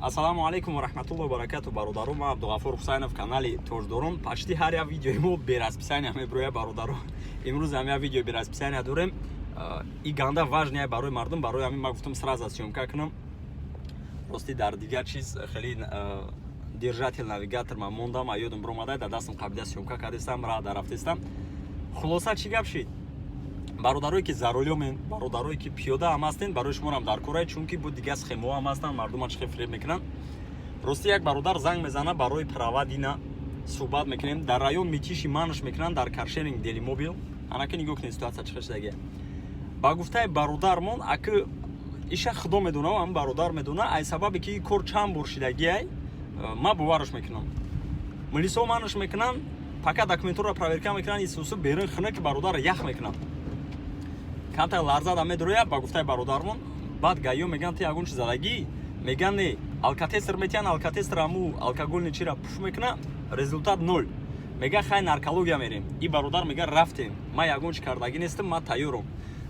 Ассалому алайкум ва раҳматуллоҳи ва баракату, бародаро. Ман Абдуғафур Ҳусайнов, канали Тоҷдорон. Почти ҳар як видеои мо бе расписания меброя, бародаро. Имрӯз ҳам як видео бе расписания дорем. И ганда важный барои мардум, барои ҳамин ман гуфтам, сразу съёмка кунам. Рости, дар дигар чиз хеле держатель навигатор ман мондам, а ёдам биромада, дар дастам қабида съёмка кардестам, раҳ дар рафтестам. Хулоса, чӣ гап шид? Бародарое ки за рулёмен, бародарое ки пиёда ҳам ҳастен, барои шуморам дар корае, чунки бо дигар схемаҳо ҳам ҳастанд, мардума чӣ хел фиреб мекунанд. Рости, як бародар занг мезана, барои права дина суҳбат мекунем. Дар район Мытищи манш мекунанд, дар каршеринг Делимобил. Анаки нигоҳ кунед, ситуация чӣ хел шудагия. Ба гуфтаи бародармон, аки иша худо медона, ам бародар медона, ай сабабе ки ин кор чанд бор шидагиай, ман бовараш мекунам. Милисо манш мекунанд, пока документҳоро проверка мекунанд, исусу берун хина ки бародар ях мекунанд, камтар ларзада медроя. Ба гуфтаи бародармон, баъд ГАИ ё меган: «Ту ягон чи задагӣ?» Меган: «Не». Алкотестер метиҳан, алкотестер аму алкогольный чира пуф мекуна, результат ноль. Мега: «Хай, наркология мерем». И бародар мега: «Рафтем, ман ягон чи кардагӣ нестам, ман тайёрам».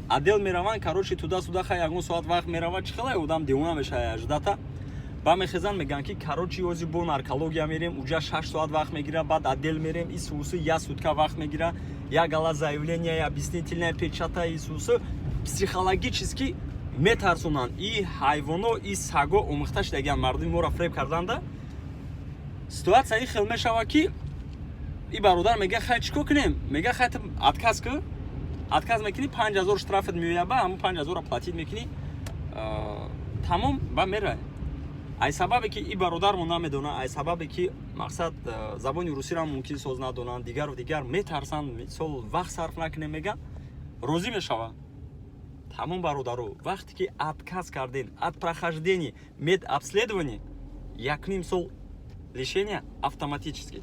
Отдел мераванд, короче, туда-сюда, хай, ягон соат вақт меравад. Чӣ хелай одам девона мешава, аждата ба мехезанд, мегӯянд ки, короче, ози бо наркология мерем, уҷа 6 соат вақт мегира, баъд отдел мерем, исусу як сутка вақт мегира, як гала заявление, объяснительная, печата, исусу. Психологически метарсонанд. И ҳайвоно, и саго омӯхта шудагианд мардуми моро фреб карданда. Ситуация и хел мешава ки и бародар мега: «Хай, чӣ кор кунем?» Мега: «Хай, отказ ку, отказ мекунӣ, 5000 штрафат меояба, ҳамун 5000-ро платить мекунӣ, тамом, ба мерай». Ай сабабе ки и бародармо намедона, ай сабабе ки мақсад забони русиро мумкин соз надонанд, дигару дигар, метарсанд, мисол, вақт сарф накунем, меган, розӣ мешаванд. Тамом, бародаро, вақте ки отказ карден от прохождения медобследования, якним сол лишения автоматически.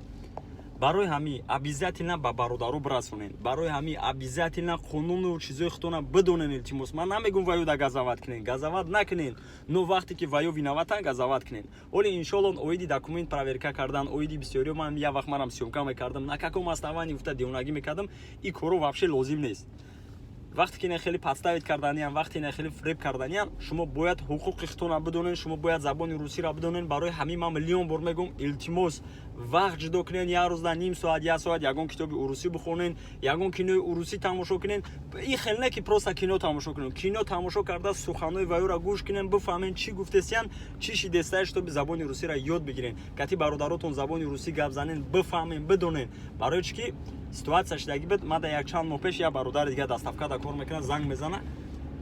Барои ҳамин обязательно ба бародаро бирасонед, барои ҳамин обязательно қонуну чизои худтона бидонен. Илтимос, ман намегум ваёда газават кунен, газават накунен, но вақте ки ваё виноватан, газават кунен. Оли, иншолло, оиди документ проверка кардан, оиди бисёриё ман як вақт манам съёмка мекардам, на каком основании гуфта девонагӣ мекардам. И коро вообще лозим нест. Вақте ки хеле подставить карданиям, вақте на хеле фреб карданиям, шумо бояд ҳуқуқи худтона бидонед, шумо бояд забони русиро бидонед. Барои ҳамин ман миллион бор мегӯм: илтимос, вақт ҷудо кунед, як рӯзда ним соат, як соат ягон китоби урусӣ бихонед, ягон кинои урусӣ тамошо кунед. Ин хел не ки просто кино тамошо кунед, кино тамошо карда, суханои ваёра гӯш кунед, бифаҳмед, чӣ гуфтесиян, чӣ шидестае, чтобы забони русиро ёд бигиред. Кати бародаротон забони русӣ гап занед, бифаҳмед, бидонед. Барои чӣ ки ситуация шидагӣ буд, ман да якчанд моҳ пеш як бародари дигар доставкада кор мекунад, занг мезана,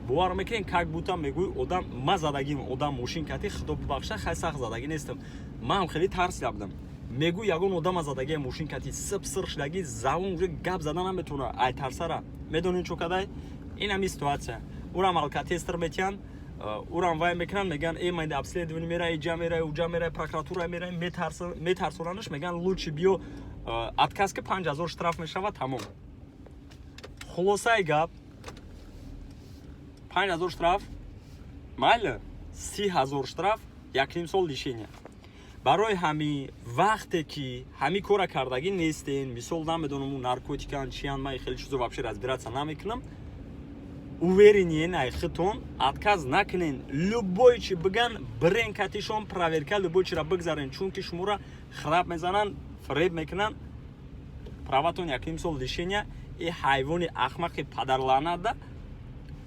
бовар мекунед, как будто мегӯй одам ма задагим, одам мошин кати, худо бибахша, хай, сахт задагӣ нестам, ман хеле тарсида будам. Мегӯй ягон одама задагия мошин кати, сиб сир шидагӣ, забон уже гап зада наметавона ай тарсара. Медонед, чо кадай? Ин ҳами ситуация. Урам алкотестер метиҳанд, урам вай мекунанд, мегӯянд: «Э, ман обследование мерай, иҷа мерай, уҷа мерай, прокуратура мерай». Метарсонандаш, мегӯянд: «Лучше биё отказ ки, 5000 штраф мешавад, тамом». Хулосаи гап, 5000 штраф майли, 30 000 штраф, якним сол лишения. Барои ҳами вақте ки ҳами кора кардагӣ нестен, мисол, намедонам, наркотикан, чиян, ман хеле чизо вообще разбираться намекунам, уверенен ай хитон, отказ накунен. Любой чи биган, бирен катишон проверка, любой чира бигзарен, чунки шуморо храб мезананд, фреб мекунанд, праватон якним сол лишения. И ҳайвони ахмақи падарлаънатда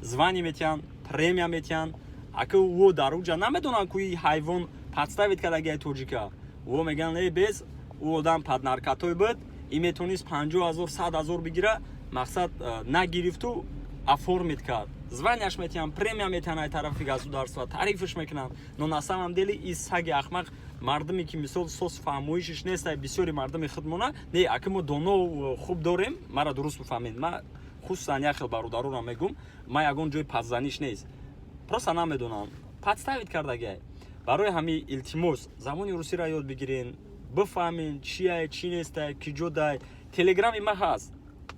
звание метиҳанд, премия метиҳанд. Ака, ӯ дар уҷа намедонанд, ку и ҳайвон подставить кардагиай тоҷика. Ӯ мегӯянд: «Э, без, ӯ одам под наркотой буд, и метавонист 50 000, 100 000 бигира, мақсад, нагирифту оформить кард». Званияш метиҳанд, премия метиҳанд, ай тарафи государства таърифш мекунанд. Но на самом деле и саги ахмақ мардуме ки, мисол, сос фаҳмоишиш нест, ай бисёри мардуми худмона не, аки мо доно хуб дорем. Мара дуруст бифаҳмед, ма хусусан як хел бародаронам мегум, ма ягон ҷои пасзаниш нест, просто намедонам, подставить кардагиай. Барои ҳамин, илтимос, забони русиро ёд бигирен, бифаҳмен чиай, чӣ нестай, ки ҷо дай. Телеграми ма ҳаст,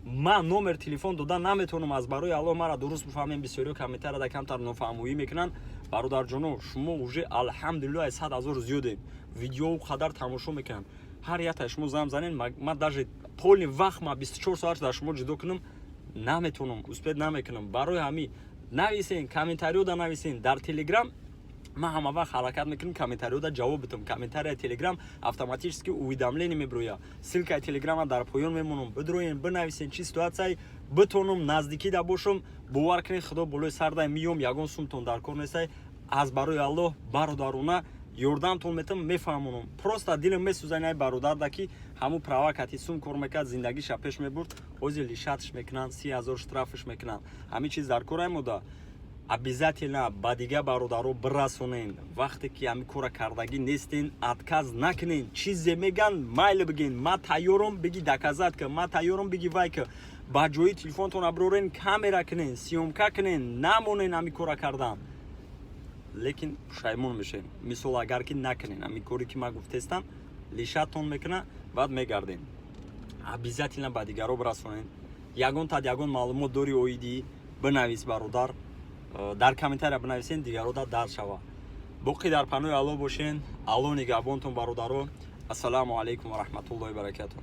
ман номер телефон дода наметавонам, аз барои Аллоҳ, мара дуруст бифаҳмем. Бисёриё комментарияда камтар нофаҳмоӣ мекунанд. Бародарҷоно, шумо уже, алҳамдулиллоҳ, ай 100 000 зиёдем, видеоу қадар тамошо мекунанд. Ҳар якта шумо зам занен, ма даже полный вақт ма 24 соат дар шумо ҷудо кунам наметавонам, успеть намекунам. Барои ҳамин нависен, комментариёда нависен дар Телеграм. Ман ҳама вақт ҳаракат мекунам, комментариёда ҷавоб битам. Комментария Телеграм автоматически уведомление мебироя. Ссылкаи Телеграма дар поён мемонам, бидроен, бинависен, чӣ ситуатсияи битонам, наздикида бошам. Бовар кунед, Худо болои сардай, миём. Ягон сумтон дар кор нестай. Аз барои Аллоҳ бародарона ёрдамтон метам, мефаҳмонам. Просто дилам месӯзад ай бародарда, ки ҳамун права кати сум кор мекард, зиндагиша пеш мебурд, ҳозир лишатьш мекунанд, 30 000 штрафш мекунанд. Ҳамин чиз дар кор аймода. Обязательно ба дига бародаро бирасонен. Вақте ки ҳамин кора кардагӣ нестен, отказ накунен. Чизе меган, майли, бигин, ма тайёрам, биги, доказать ка, ма тайёрам, биги, вай ка. Ба ҷои телефонтон бирорен, камера кунен, съёмка кунен, намонен ҳамин кора кардан. Лекин пушаймон мешем. Мисол, агар ки накунен ҳамин коре, ки ман гуфтестам, лишатьтон мекуна, баъд мегардем. Обязательно ба дигаро бирасонен. Ягон тад ягон маълумот дори оидӣ, бинавис, бародар, дар комментария бинависен, дигарода дар шава. Боқӣ дар панои Алло бошен. Алло нигаҳбонтон, бародаро. Ассалому алайкум ва раҳматуллоҳи баракату.